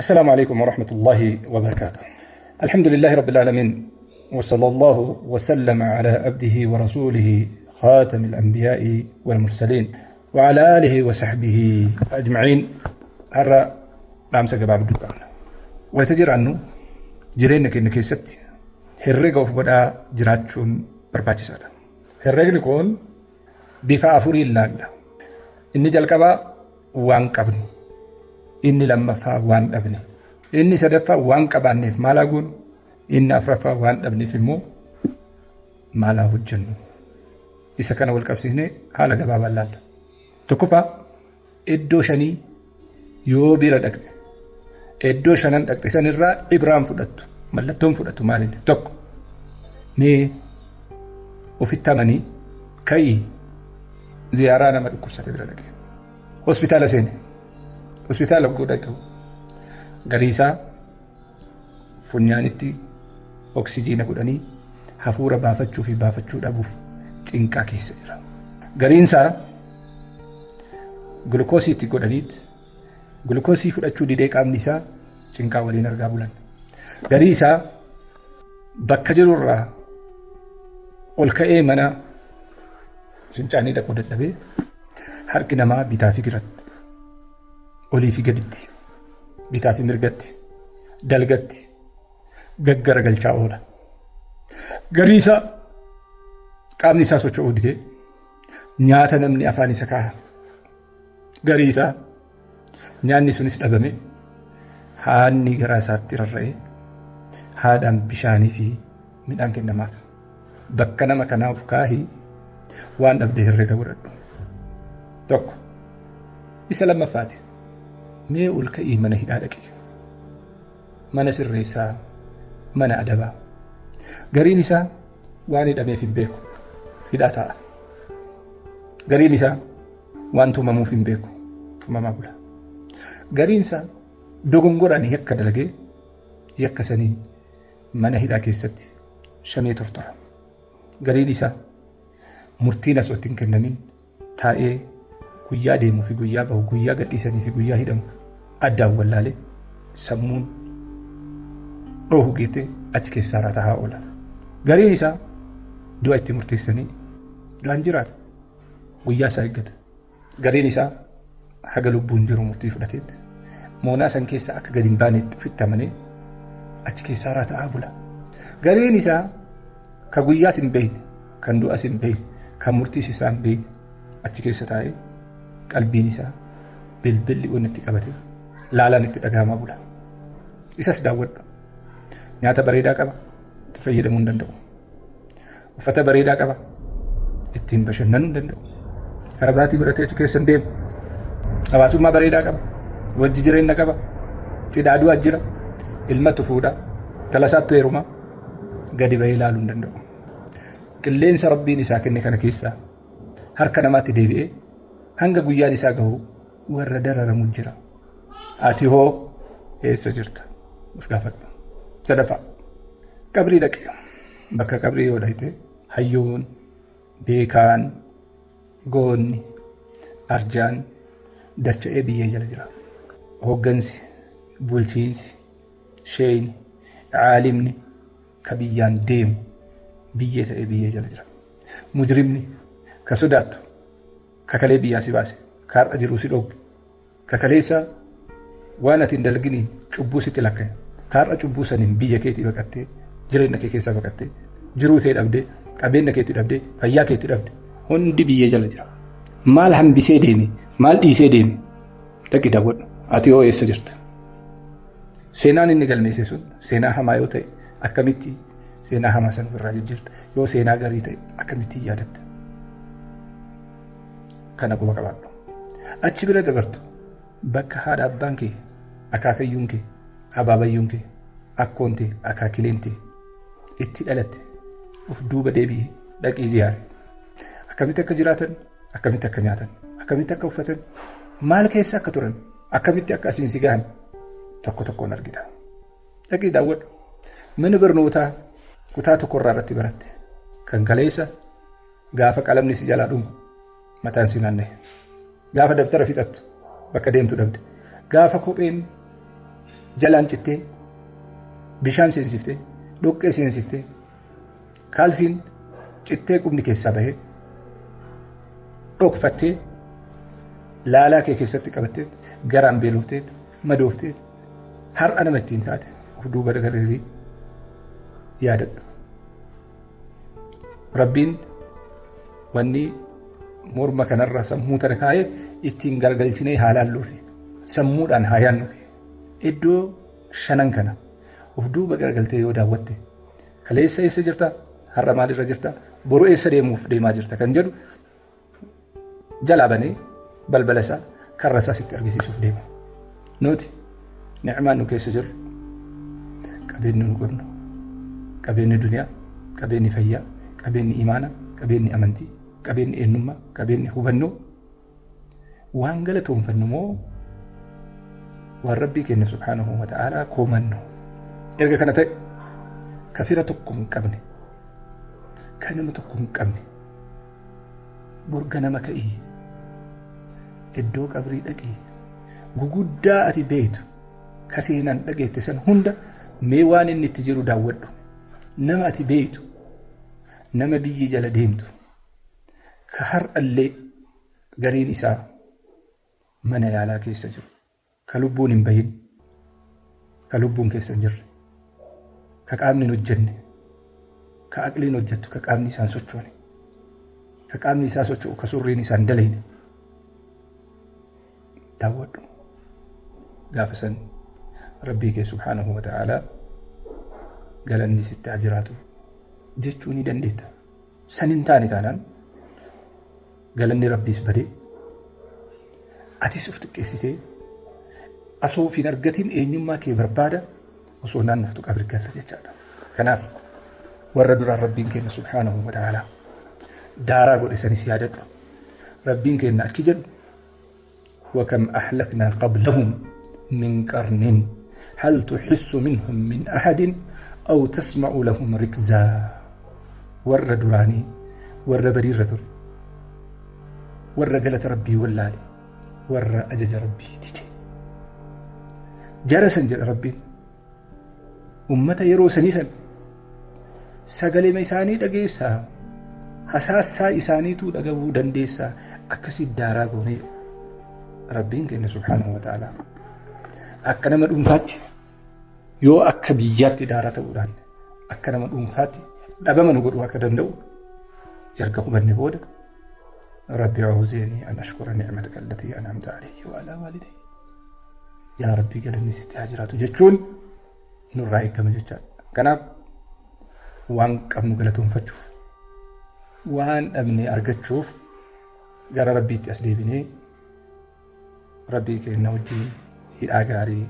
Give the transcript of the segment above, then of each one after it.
السلام عليكم ورحمة الله وبركاته. الحمد لله رب العالمين، وصلى الله وسلم على عبده ورسوله خاتم الأنبياء والمرسلين وعلى آله وصحبه أجمعين. Har'a dhaamsa gabaabduu qabna. Wayita jiraannu jireenya keenya keessatti herrega of godhaa jiraachuun barbaachisaadha. Herregni kun bifa afuriin ilaalla. Inni jalqabaa waan qabnu, inni lammaffaa waan dhabne, inni sadaffaa waan qabaanneef maal haa goonu, inni afuraffaa waan dhabneef immoo maal haa hojjennu. Isa kana wal qabsiisnee haala gabaabaan laalla. Tokkoffaa, iddoo shanii yoo bira dhaqxe, iddoo shanan dhaqxe sanirraa ibraan fudhattu, mallattoon fudhattu maalinni? Tokko, mee ofitti amanii ka'ii ziyaaraa nama dhukkubsate bira dhaqe. Hospitaala seene. Hospitaala godhatu gariisaa funyaanitti oksijiina godhanii hafuura baafachuu fi baafachuu dhabuuf cinqaa keessa jira. Gariinsaa gulukoosii itti godhaniit gulukoosii fudhachuu didee qaamni isaa cinqaa waliin argaa bulan. Garii isaa bakka jirurraa ol ka'ee mana fincaanii dhaquu dadhabee harki namaa bitaa fi giratti, olii fi gaditti, bitaa fi mirgatti, dalgatti gaggaragalchaa oola. Garii isaa qaamni isaa socho'uu didee nyaata namni afaan isa kaa'a. Garii isaa nyaanni sunis dhabame, haanni garaa isaatti rarra'ee haadhaan bishaanii fi midhaan kennamaaf. Bakka nama kanaa of kaahii waan dhabdee herrega godhadhu. Tokko. Isa lammaffaati. Mee ol ka'ii mana hidhaa dhaqi. Mana sirreessaa, mana adabaa. Gariin isaa waan hidhameef hin beeku. Hidhaa taa'a. Gariin isaa waan tumamuuf hin beeku. Tumamaa bula. Gariin isaa dogongoraan yakka dalagee yakka saniin mana hidhaa keessatti shamee tortora. Gariin isaa murtiin osoo itti hin kennamin taa'ee guyyaa deemuu fi guyyaa bahu, guyyaa gadhiisanii fi guyyaa hidhamu addaan wallaalee sammuun dhoohu geettee achi keessaa ratahaa oola. Gariin isaa du'a itti murteessanii du'aan jiraata. Guyyaa isaa eeggata. Gariin isaa haga lubbuun jiru murtii fudhateetti moonaa san keessa akka gadi hin baanetti ofitti amanee achi keessaa rata'aa bula. Gariin isaa ka guyyaas hin beekne, kan du'as hin beekne, kan murtiis isaa hin beekne achi keessa taa'ee qalbiin isaa bilbilli onnatti qabate laalaan itti dhaga'amaa bula. Isas daawwadhu. Nyaata bareedaa qaba, itti fayyadamuu hin danda'u. Uffata bareedaa qaba, ittiin bashannanuu hin danda'u. Karabaatii godhatee achi keessa hin deemu. Hawaasummaa bareedaa qaba, wajji jireenya qaba, cidhaa du'aa jira, ilmatu fuudha, talasaattu heeruma, gadi bahee ilaaluu hin danda'u. Qilleensa Rabbiin isaa kenne kana keessaa harka namaatti deebi'ee hanga guyyaan isaa gahu warra dararamu jira. Ati hoo eessa jirta? Of gaafadhu. Sadaffaa, qabrii dhaqe. Bakka qabrii yoo dhaqxe hayyuun, beekaan, goonni, arjaan dacha'ee biyyee jala jira. Hooggansi, bulchiinsi, sheeyni, caalimni ka biyyaan deemu biyyee ta'ee biyyee jala jira. Mujrimni ka sodaattu, ka kalee biyyaa si baase, ka har'a jiruu si dhoowwe, ka kaleessa waan ati hin dalaginiin cubbuu sitti lakkaa'e, ka har'a cubbuu saniin biyya keetii baqattee, jireenya kee keessaa baqattee, jiruu tee dhabdee, qabeenya keetii dhabdee, fayyaa keetii dhabde, hundi biyyee jala jira. Maal hambisee deeme? Maal dhiisee deeme? Dhaqi daawwadhu. Ati hoo eessa jirta? Seenaan inni galmeesse sun seenaa hamaa yoo ta'e, akkamitti seenaa hamaa san ofirraa jijjiirta? Yoo seenaa gaarii ta'e, akkamitti yaadatta? Kana quba qabaadhu. Achi bira dabartu, bakka haadha abbaan kee, akaakayyuun kee, abaabayyuun kee, akkoon tee, akaakileen tee itti dhalatte of duuba deebi'ee dhaqii ziyaare. Akkamitti akka jiraatan, akkamitti akka nyaatan, akkamitti akka uffatan, maal keessa akka turan, akkamitti akka asiin si gahan tokko tokkoon argita. Dhaqii daawwadhu. Mana barnootaa kutaa tokkorraa irratti baratte. Kan kaleessa gaafa qalamni si jalaa dhumu mataan si naanna'e. Gaafa dabtara fixattu bakka deemtu dhabde. Gaafa kopheen Jalaan cittee, bishaan seensiftee, dhoqqee seensiftee, kaalsiin cittee qubni keessaa bahee dhokfattee laalaa kee keessatti qabattee garaan beeloftee madooftee har'a nama ittiin taate of duuba garagalii yaadadhu. Rabbiin wanni morma kanarra sammuu tana kaa'eef ittiin garagalchinee haa laalluufi sammuudhaan haa yaannuufi. Iddoo shanan kana of duuba garagaltee yoo daawwatte kaleessa eessa jirta, har'a maalirra jirta, boru eessa deemuuf deemaa jirta kan jedhu jalaa banee balbala isaa karra isaa sitti argisiisuuf deema. Nuti ni'maan nu keessa jirru, qabeenyi nu qabnu, qabeenyi duniyaa, qabeenyi fayyaa, qabeenyi imaana, qabeenyi amantii, qabeenyi eenyummaa, qabeenyi hubannoo waan galatoonfannu moo waan Rabbii keenya subhaanahu wa ta'aalaa komannu? Erga kana ta'e, ka fira tokko hin qabne, ka nama tokko hin qabne, bor ganama ka'ii iddoo qabrii dhaqii guguddaa ati beektu ka seenaan dhageette san hunda mee waan inni itti jiru daawwadhu. Nama ati beektu, nama biyyi jala deemtu, ka har'allee gariin isaa mana yaalaa keessa jiru, ka lubbuun hin bahin, ka lubbuun keessa hin jirre, ka qaamni hin hojjenne, ka aqliin hojjettu, ka qaamni isaan sochoone, ka qaamni isaa socho'u, ka surriin isaan dalayne daawwadhu. Gaafa san Rabbii kee subhaanahu wa ta'aalaa galanni sitti haa jiraatu jechuu ni dandeetta. San hin taane taanaan galanni Rabbiis badee, atis of xiqqeessitee asoo of hin argatin eenyummaa kee barbaada osoo naannoftu qabri galta jechaadha. Kanaaf warra duraan Rabbiin keenya subhaanahu wa ta'aalaa daaraa godhe sanis yaadadhu. Rabbiin keenya akki jedhu: وكم أهلكنا قبلهم من قرن هل تحس منهم من أحد أو تسمع لهم ركزا. Warra duraanii, warra badiirra ture, warra galata Rabbii wallaale, warra ajaja Rabbii dide, jara san jedha Rabbiin, ummata yeroo sanii san sagalema isaanii dhageessaa, hasaassaa isaaniituu dhagahuu dandeessaa, akkasii daaraa goonee. Rabbiin keenya subhaanahu wa ta'aalaa akka nama dhuunfaatti yoo akka biyyaatti daaraa ta'uudhaan akka nama dhuunfaatti dhabama nu godhuu akka danda'u erga hubanne booda, rabbi awzi'nii an ashkura ni'mataka allatii an'amta alayya wa alaa waalidayya, yaa Rabbii galanni sitti haa jiraatu jechuun nurraa eegama jechaadha. Kanaaf waan qabnu galatoonfachuuf, waan dhabne argachuuf gara Rabbiitti as deebinee Rabbii keenya wajjin hidhaa gaarii,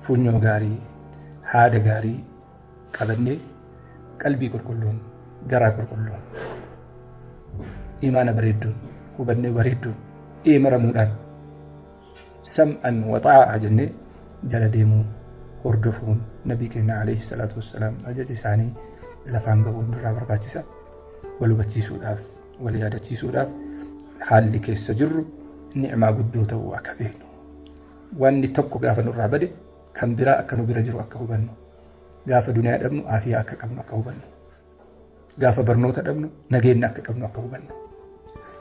funyoo gaarii, haada gaarii qabannee, qalbii qulqulluun, garaa qulqulluun, imaana bareedduun, hubannee bareedduun, eemaramuudhaan sam'an wa xaa'a jennee jala deemuu hordofuun, nabii keenya alayhi salaatu wassalaam ajaja isaanii lafaan gahuun nurraa barbaachisa. Wal hubachiisuudhaaf, wal yaadachiisuudhaaf, haalli keessa jirru ni'maa guddoo ta'uu akka beeknu, wanni tokko gaafa nurraa bade kan biraa akka nu bira jiru akka hubannu, gaafa duniyaa dhabnu aafiyaa akka qabnu akka hubannu, gaafa barnoota dhabnu nageenya akka qabnu akka hubannu,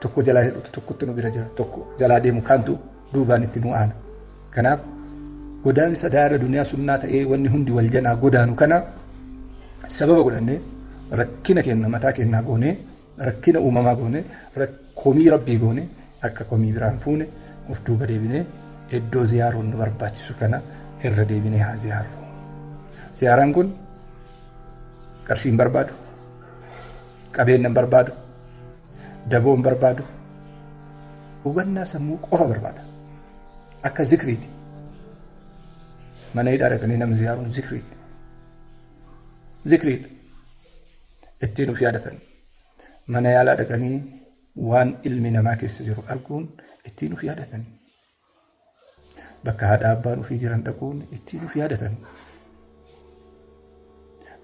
tokko jalaa hidhutu tokkotti nu bira jira, tokko jalaa deemu kaantu duubaan itti nu aana. Kanaaf godaansa daara duniyaa sunnaa ta'ee wanni hundi wal jalaa godaanu kana sababa godhannee, rakkina keenya mataa keenyaa goonee, rakkina uumamaa goonee, komii Rabbii goone akka komii biraan fuune, of duuba deebinee iddoo ziyaaruun nu barbaachisu kana irra deebinee haa ziyaarru. Ziyaaraan kun qarshii hin barbaadu, qabeenya hin barbaadu, daboo hin barbaadu, hubannaa sammuu qofa barbaada. Akka zikriiti. Mana hidhaa dhaqanii nama ziyaaruun zikriidha. Zikriidha. Ittiin of yaadatan. Mana yaalaa dhaqanii waan ilmi namaa keessa jiru arguun ittiin of yaadatan. Bakka haadha abbaan ofii jiran dhaquun ittiin of yaadatan.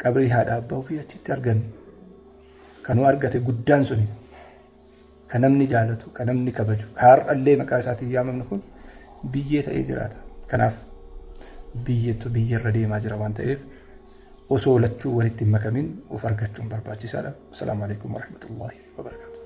Qabrii haadha abbaa ofii achitti argan. Kanuu argate guddaan suni. Ka namni jaalatu, ka namni kabaju, ka har'allee maqaa isaatiin yaamamnu kun biyyee ta'ee jiraata. Kanaaf biyyattu biyyarra deemaa jira waan ta'eef osoo lachuu walitti hin makamin of argachuun barbaachisaadha. Assalaamu alaikum warahmatullahi wabarakatuh.